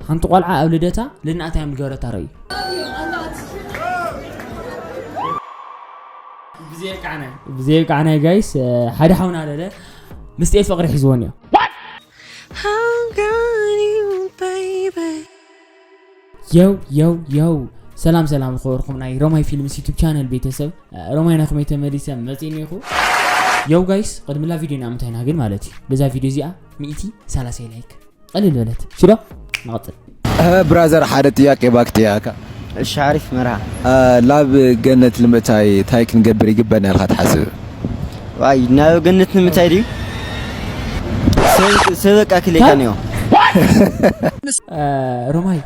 ሓንቲ ቆልዓ ኣብ ልደታ ልናእታ እዮም ዝገረታ ረዩ። ብዘየቃዕናይ ብዘየቃዕናይ ጋይስ፣ ሓደ ሓውና ኣለለ፣ ምስጢር ፍቕሪ ሒዝዎን እዩ። How got you, baby? የው የው የው። ሰላም ሰላም ዝኸበርኩም ናይ ሮማይ ፊልምስ ዩቱብ ቻነል ቤተሰብ፣ ሮማይ ናኹም ተመሊሰ መፂእ እኒኹ። የው ጋይስ፣ ቅድሚ ላ ቪዲዮ ኢና ምንታይና ግን ማለት እዩ፣ በዛ ቪዲዮ እዚኣ ሚእቲ ሰላሳ ላይክ ቀሊል በለት ሽዶ። ንቐፅል። ብራዘር፣ ሓደ ጥያቄ ባክ ጥያካ። እሺ፣ ሓሪፍ መርሃ። ላብ ገነት ልምእታይ ታይ ክንገብር ይግበና ኢልካ ትሓስብ? ዋይ፣ ናብ ገነት ንምታይ ድዩ? ሰብ- ሰብ በቃ ክልካ ታይ? ነዮ። ሮማይ፣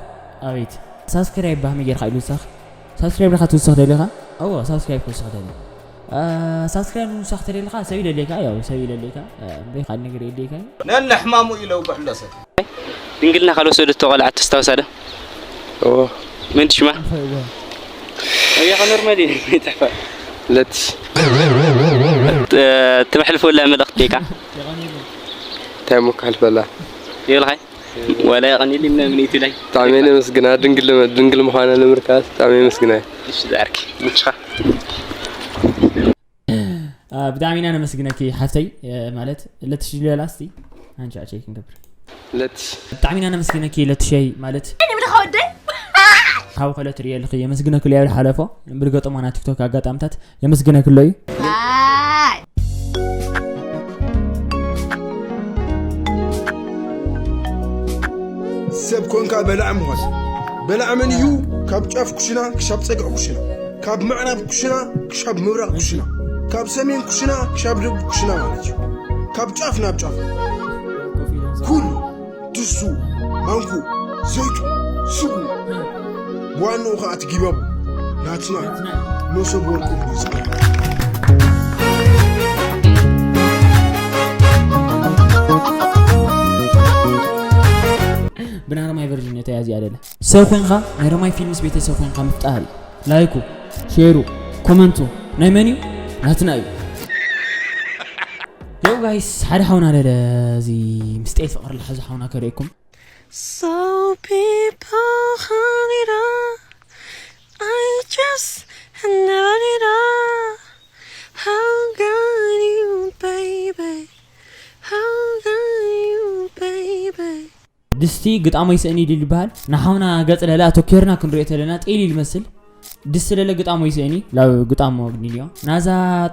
ኣቤት። ሳብስክራይብ ባህሚ ጌርካ ኢሉ ዝሳኽ። ሳብስክራይብ ለካ ትውስኽ ደሊኻ? ኣዎ፣ ሳብስክራይብ ክውስኽ ደሊ። ሳብስክራይብ ምውሳኽ ተደሊኻ ሰብ ይለሌካ፣ ያው ሰብ ይለሌካ። በይ ካልእ ነገር የድልየካ እዩ። ነለ ሕማሙ ኢለው ብሕሎ ሰብ። ድንግልና ካልወሰደቶ ቆልዓ ተስታውሳ ዶ? እዎ። መን ሽማ? እያ ኖርማሊ ይጠፋ። ለትሽ። ትመሕልፈላ መልእኽቲ ዴካ? እንታይ እሞ ክሕልፈላ? ይብልኻይ? ዋላ የቐኒሊ ምናምን ይትብላይ። ብጣዕሚ እየ ነመስግና፣ ድንግል ድንግል ምዃና ንምርካስ ብጣዕሚ እየ መስግና። እሺ፣ ዛርኪ ምችኻ። ብጣዕሚ ኢና ነመስግነኪ ሓፍተይ። ማለት ለትሽ ሌላ እስቲ፣ ኣንቺ ኣቸይ ክንገብር። ለትሽ። ብጣዕሚ ኢና ነመስግነኪ ለትሸይ። ማለት እኔ ምን ኸወደኝ? ካብ ከለ ትርእየልኺ የመስግነክሎ እየ ሓለፎ። ብርገጠማ ናይ ቲክቶክ ኣጋጣምታት የመስግነክሎ እዩ። ሰብ ኮንካ በላዕ ምዃን። በላዕ መን እዩ? ካብ ጫፍ ኩሽና ክሻብ ጸግዒ ኩሽና፣ ካብ ምዕራብ ኩሽና ክሻብ ምብራቕ ኩሽና፣ ካብ ሰሜን ኩሽና ክሻብ ደቡብ ኩሽና ማለት እዩ። ካብ ጫፍ ናብ ጫፍ ኩሉ ድሱ፣ ማንኩ፣ ዘይቱ፣ ስጉ፣ ዋንኡ ኸዓ እቲ ጊባቦ ናትና መሶብ ወርቂ እዩ ዝብሃል። ብናይ ሮማይ ቨርዥን እተያ እዚኣ ደለ ሰብ ኮንካ ናይ ሮማይ ፊልምስ ቤተሰብ ኮንካ ምፍጣር እዩ። ላይኩ፣ ሼሩ፣ ኮመንቱ ናይ መን እዩ? ናትና እዩ። ዮ ጋይስ፣ ሓደ ሓውና ደለ እዚ ምስጢር ፍቕሪ ልሓዙ ሓውና ከርእየኩም። So people hang it up. I just never it up. How got you, baby? How got you, baby? ድስቲ ግጣሞ ይስእን እዩ ድል ይበሃል። ንሓውና ገጽ ለለ ኣተኮርና ክንሪኦ ተለና ጤል እዩ ዝመስል። ድስቲ ለለ ግጣሞ ይስእን እዩ፣ ላብ ግጣሞ ግኒልዮ። ናዛ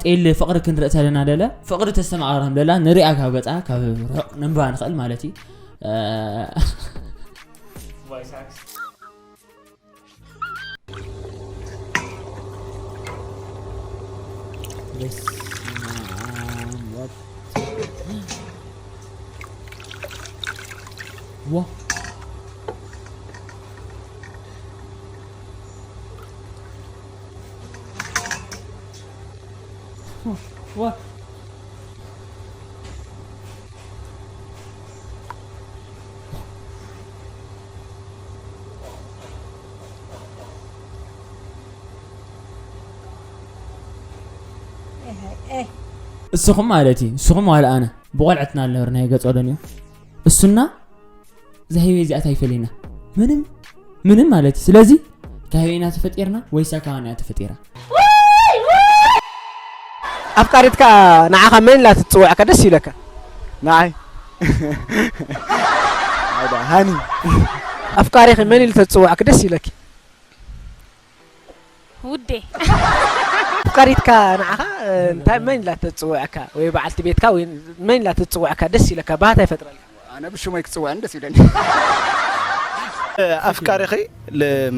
ጤል ፍቕሪ ክንርኢ ተለና ለለ ፍቕሪ ተስተማቕረም ለላ ንሪኣ ካብ ገጻ ካብ ርሑቕ ነንብባ ንኽእል ማለት እዩ። እ፣ በስመ ኣብ፣ what? ዋ። ዋ። እስኹም ማለት እዩ፣ እስኹም ዋላ ኣነ ብቆልዕትና ኣለብር ናይ ገጾ ደንዮ እሱና ዛህቤ እዚኣታ ይፈለና ምንም ምንም ማለት እዩ። ስለዚ ካበይ ኢና ተፈጢርና ወይስ ኣካባና እያ ተፈጢራ? ኣፍቃሪትካ ንዓኻ መን ኢላ ትጽውዐካ ደስ ይብለካ? ንዓይ ኣይዳ ሃኒ። ኣፍቃሪኺ መን ኢሉ ተጽውዐኪ ደስ ይብለኪ? ውዴ። ኣፍቃሪትካ ንዓኻ እንታይ መን ኢላ ተጽውዐካ ወይ በዓልቲ ቤትካ ወይ መን ኢላ ተጽውዐካ ደስ ይብለካ? ባህታ ይፈጥረልካ። ኣነ ብሽሞይ ክጽዋዕን ደስ ይብለኒ። ኣፍቃሪኺ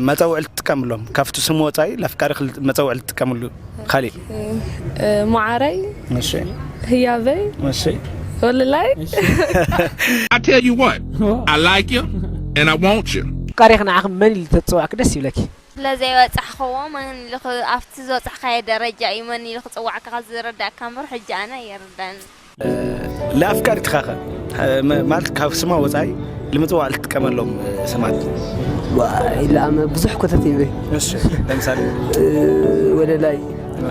መጸውዒ ልትጥቀምሎም ካብቲ ስሙ ወጻኢ ለፍቃሪኺ መጸውዒ ልትጥቀምሉ ካሊእ ማዓረይ እሺ ህያበይ እሺ ወልላይ I tell you what, I like you and I want you. ኣፍቃሪኺ ንዓኺ መን ኢሉ ተጽዋዕኪ ደስ ይብለኪ? ስለዘይበጻሕኽዎ መን ኢሉ ኽ- ኣብቲ ዝበጻሕካዮ ደረጃ እዩ መን ኢሉ ክጽዋዕካ ካብ ዝረዳእካ እምበር ሕጂ ኣነ የርዳኒ ለኣፍቃሪትኻኸ ማለት ካብ ስማ ወፃኢ ንምፅዋዕ ልትጥቀመሎም ስማት ኢላመ ብዙሕ ኮተት ይበ እሺ ለምሳሌ ወለላይ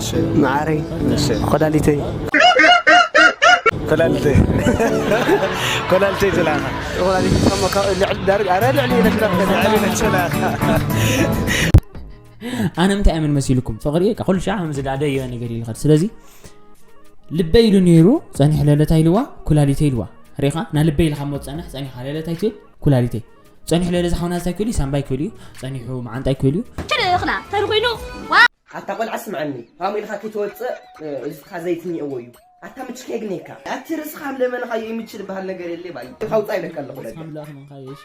እሺ መዓረይ እሺ ኮላሊተይ ኮላልተይ ኮላልተይ ዝላኻ ወላዲት ሰሞካ ልዕል ዳርግ ኣረ ልዕል ኢለ ትረክበ ልዕሊ ነቸላኻ ኣነ እንታይ እምን መሲልኩም ፍቕሪ በቃ ኩሉ ሻዕ ከም ዝዳደየ ነገር ኢልኸድ ስለዚ ልበይ ኢሉ ነይሩ ጸኒሑ ለለታ ኢልዋ ኩላሊተ ኢልዋ ሪኻ ና ልበይ ኢልካ ሞ ጸንሕ ጸኒኻ ለለታ ይትብል ኩላሊተይ ጸኒሑ ለለ ዝሓውና ዝታይ ክብል እዩ ሳምባይ ክብል እዩ ጸኒሑ መዓንጣይ ክብል እዩ ትልእኽና ተንኮይኑ ኣታ ቆልዓ ስምዓኒ ሃሙ ኢልካ ከይትወፅእ እዝኻ ዘይትኒእዎ እዩ ኣታ ምችክ የግኔካ ኣቲ ርእስኻ ሃምለመንኻዮ ይምች ዝበሃል ነገር የለ ባይ ካውፃ ኢለካ ኣለኹ ደገ ኣምላኽ መንካዮ እሺ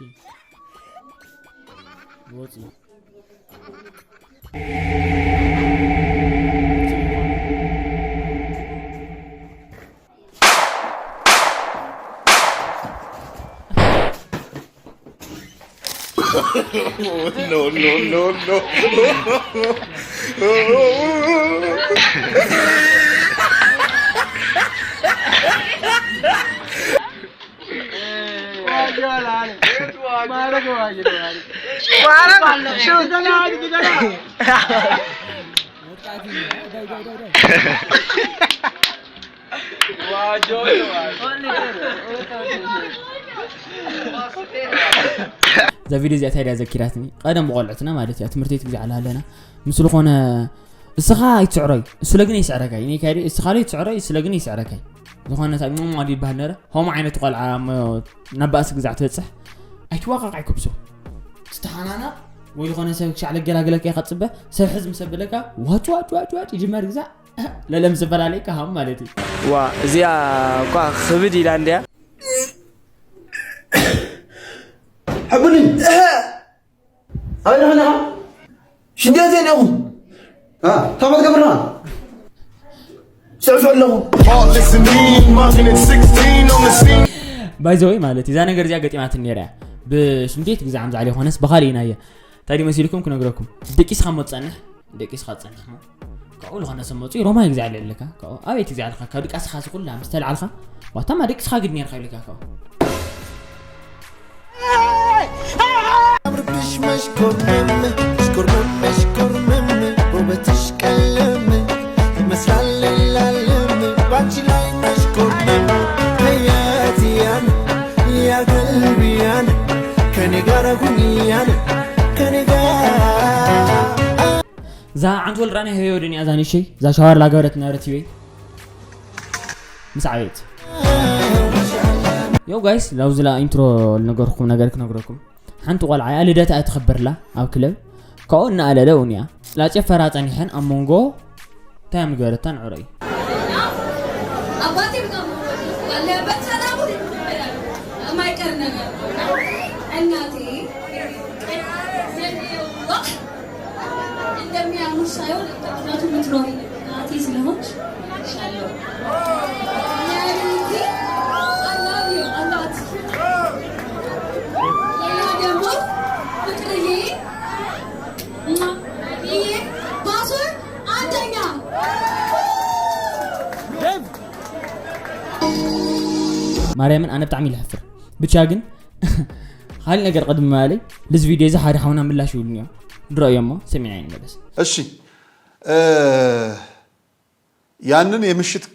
ወፂ no, no, no, no. እዛ ቪድዮ እዚኣ እንታይ ድያ ዘኪራትኒ ቀደም ብቆልዕትና ማለት እያ ትምህርቲ ቤት ግዜ ኣለና ምስ ዝኾነ እስኻ ኣይትስዕሮይ እሱ ለግን ይስዕረካይ እኔ ካይደ እስኻ ለይ ትስዕሮይ እሱ ለግን ይስዕረካይ ዝኾነ ታ ሞሞ ኣዲ ይበሃል ነረ ሆም ዓይነት ቆልዓ ናብ ባእሲ ግዛዕ ትበፅሕ ኣይትዋቃቕ ኣይከብሶ ዝተሓናና ወይ ዝኾነ ሰብ ክሻዕ ለገላግለካ ኢኻ ትፅበ ሰብ ሕዝ ምስ ኣብለካ ዋጭ ዋጭ ዋጭ ዋጭ ይጅመር ግዛዕ ለለም ዝተፈላለይካ ሃም ማለት እዩ ዋ እዚኣ እኳ ክብድ ኢላ እንድያ ሕቡኒ ኣበይ ረኸነኻ ሽንት ቤት ዜን ኢኹም ታባት ገብርና ስዕሱ ኣለኹ Heartless and mean, minding at sixteen on the scene. ባይዘወይ ማለት እዛ ነገር እዚኣ ገጢማትን ነይራ እያ ብሽንት ቤት ግዛዕ ምዛዕሊ ይኾነስ ብኻሊእ ኢና እየ እንታይ ድዩ መሲልኩም ክነግረኩም ደቂስኻ ሞ ትጸንሕ ደቂስኻ ትጸንሕ ሞ ካብኡ ዝኾነ ሰብ መፅኡ ሮማይ ግዛዕ ኣለካ ካብኡ ኣበይቲ ግዛዕ ኣለካ ካብ ድቃስኻ ዝኩላ ምስ ተልዓልካ ዋታማ ደቂስኻ ግድ ነርካ ይብልካ ካብኡ አምርብሽ መሽኮርመም ሽኮርመም መሽኮርመም ውበትሽ ቀለም ይመስላል ሌላለም ባንቺ ላይ መሽኮርመም ከያትያን ያገልብያን ከኔ ጋር ሁንያን ከኔ ጋር እዛ ዓንት ወልድ ራና ህበዮ ድንያ እዛ ንሸይ እዛ ሻዋር ላገበረት ነበረት ህበይ ምስ ዓበየት ዮ ጋይስ ላብዚ ላ ኢንትሮ ልነገርኩም ነገር ክነግረኩም ሓንቲ ቆልዓ እያ ልደታ እያ ትኸብርላ ኣብ ክለብ ካብኡ እናኣለለ እውን እያ ላጨፈራ ጸኒሐን ኣብ መንጎ እንታይ ምገረታ ንዕሮ እዩ አባቴ በጣም ያለበት ሰላሙ የማይቀር ነገር እናቴ እንደሚያሙሽ ሳይሆን ምክንያቱም ምትኖሪ እናቴ ስለሆንሽ ሻለው ማርያምን ኣነ ብጣዕሚ ይልሕፍር ብቻ ግን ካልእ ነገር ቅድሚ ምባለይ ልዚ ቪድዮ እዚ ሓደ ሓውና ምላሽ ይብሉኒ እዮም ንረእዮ እሞ ሰሚዕና ይንመለስ እሺ ያንን የምሽት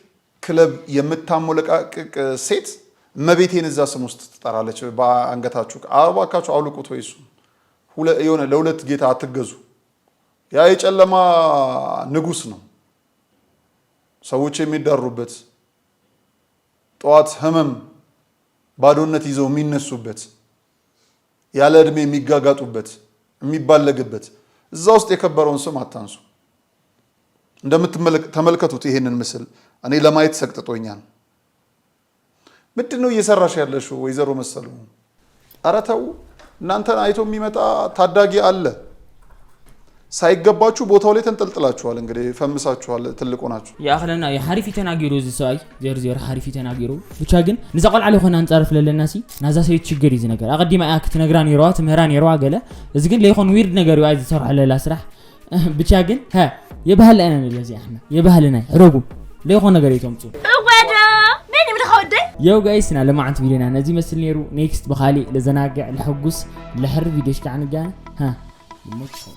ክለብ የምታሞለቃቅቅ ሴት እመቤቴን እዛ ስም ውስጥ ትጠራለች። በአንገታችሁ እባካችሁ አውልቁት ወይ እሱ የሆነ ለሁለት ጌታ አትገዙ። ያ የጨለማ ንጉስ ነው። ሰዎች የሚዳሩበት ጠዋት ህመም ባዶነት ይዘው የሚነሱበት ያለ እድሜ የሚጋጋጡበት የሚባለግበት እዛ ውስጥ የከበረውን ስም አታንሱ። እንደምትመለከቱት ይሄንን ምስል እኔ ለማየት ሰቅጥጦኛል። ምንድን ነው እየሰራሽ ያለሽው ወይዘሮ መሰሉ? ኧረ ተው። እናንተን አይቶ የሚመጣ ታዳጊ አለ። ሳይገባችሁ ቦታው ላይ ተንጠልጥላችኋል። እንግዲህ ፈምሳችኋል። ትልቁ ናችሁ። يا أخلنا يا حريفي تناقيرو زي ساي زير زير حريفي تناقيرو ብቻ ግን ንዛ ቆልዓ ለይኮነ ኣንጻር ፍለለና ሲ ናዛ ሰበይት ችግር እዩ ዝነገር ኣቐዲማ እያ ክትነግራ ነይርዋ ትምህራ ነይርዋ ገለ እዚ ግን ለይኮን ዊርድ ነገር እዩ ዝሰርሖ ለላ ስራሕ ብቻ ግን ሀ የባህል ኣይነ ለዚ ኣሕና የባህልና ሕረጉ ለይኮን ነገር እዩ ተምጹ እወዶ መን ይብልኻ ወደይ የው ጋይስ ና ለማዓንት ቪዲዮና ነዚ መስል ነይሩ ኔክስት ብኻሊእ ለዘናግዕ ለሐጉስ ለሕር ቪዲዮሽ ከዓ ንጋነ ሀ ይመችኹም